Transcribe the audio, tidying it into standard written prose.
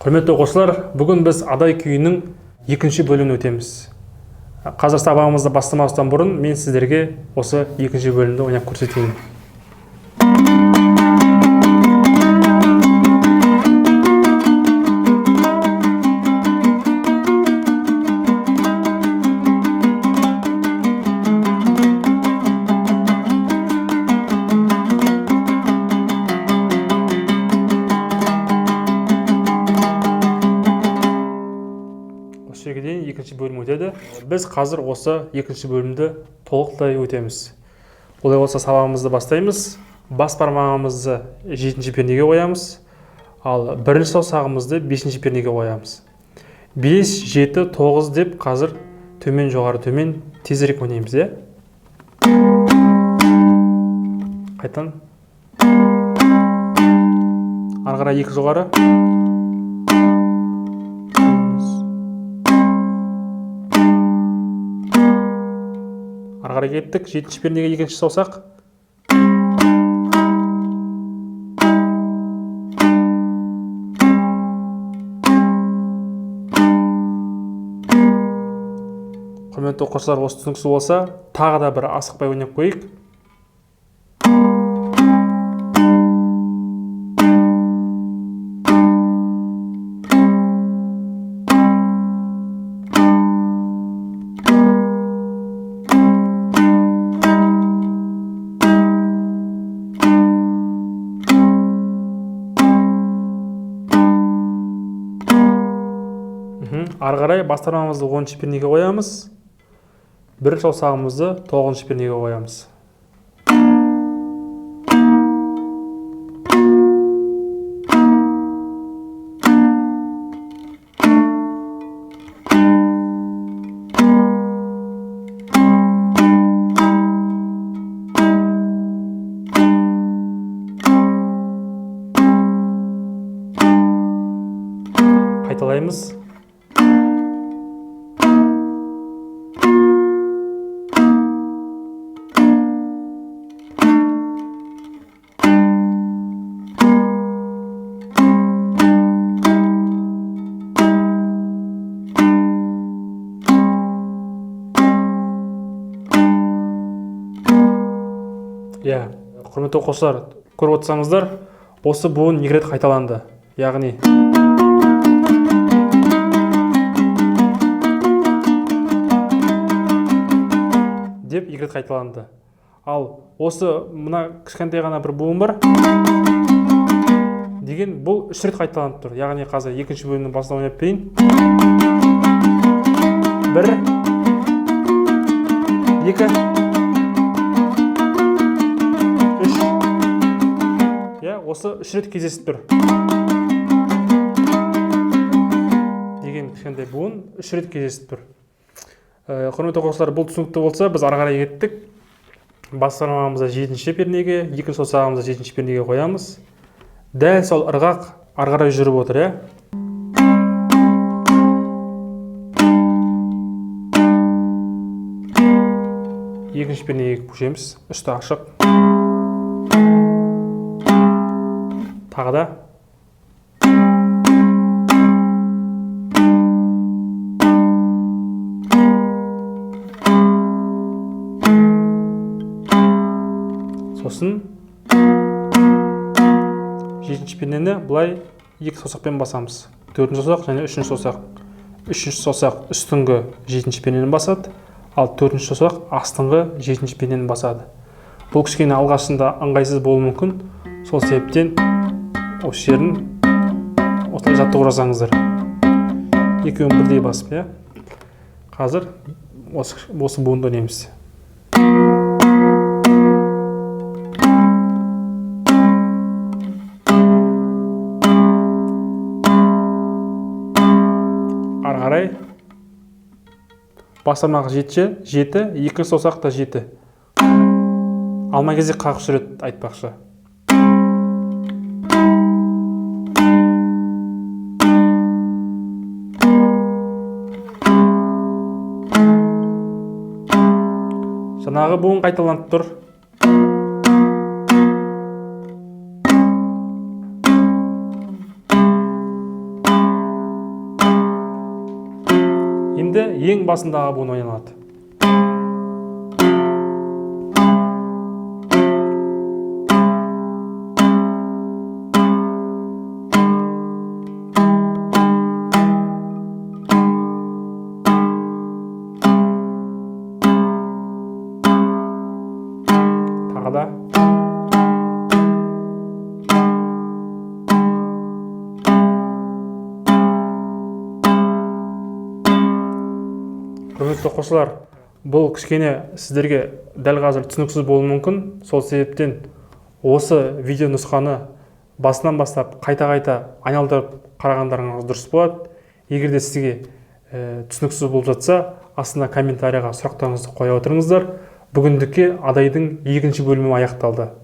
Құрметті оқушылар, бүгін біз Адай күйінің екінші бөлімін өтеміз. Қазір сабағымызды бастамастан бұрын мен сіздерге осы екінші бөлімді ойнап көрсетейін. Осы жерге дейін екінші бөлім өтеді. Біз қазір осы екінші бөлімді толықтай өтеміз. Олай болса сабағымызды бастаймыз. Бас бармағымызды жетінші пернеге қоямыз, ал бірінші саусағымызды бесінші пернеге қоямыз. 5, 7, 9 деп қазір төмен жоғары төмен тезірек ойнаймыз, иә? Қайтадан. Ары қарай екі жоғары. Ары қарай кеттік. Жетінші пернеге екінші саусақ. Құрметті оқушылар, осы түсініксіз болса, тағы да бір асықпай ойнап қояйық. Ары қарай бас бармағымызды оныншы пернеге қоямыз, бірінші саусағымызды тоғызыншы пернеге қоямыз. Қайталаймыз. Иә, құрметті оқушылар, көріп отырсаңыздар, осы буын екі рет қайталанды. Яғни деп екі рет қайталанды. Ал осы мына кішкентай ғана бір буын бар деген бұл үш рет қайталанып тұр. Яғни қазір екінші бөлімнің басынан ойнап берейін. 1, 2, 3. Иә, осы үш рет кездесіп тұр. Деген кішкентай буын үш рет кездесіп тұр. Құрметті оқушылар, бұл түсінікті болса, біз ары қарай кеттік. Бас бармағымызды жетінші пернеге, екінші саусағымызды жетінші пернеге қоямыз. Дәл сол ырғақ ары қарай жүріп отыр, иә? Екінші пернеге көшеміз, үсті ашық. Тағы да. Сосын жетінші пернені былай екі саусақпен басамыз. Төртінші саусақ және үшінші саусақ. Үшінші саусақ үстіңгі жетінші пернені басады, ал төртінші саусақ астыңғы жетінші пернені басады. Бұл кішкене алғашында ыңғайсыз болуы мүмкін. Сол себептен осы жерін осылай жаттығу жасаңыздар. Екеуін бірдей басып, иә. Қазір осы буынды ойнаймыз. Ары қарай бас бармағы жеті, екі саусақ та жеті. Алма кезек қағып жүреді айтпақшы. Жаңағы буын қайталанып тұр. Ең басындағы буын ойналады. Тағы да. Құрметті оқушылар, бұл кішкене сіздерге дәл қазір түсініксіз болуы мүмкін. Сол себептен осы видео нұсқаны басынан бастап қайта-қайта айналдырып қарағандарыңыз дұрыс болады. Егер де сізге түсініксіз болып жатса, астына комментарийға сұрақтарыңызды қоя отырыңыздар. Бүгіндікке Адайдың екінші бөлімі аяқталды.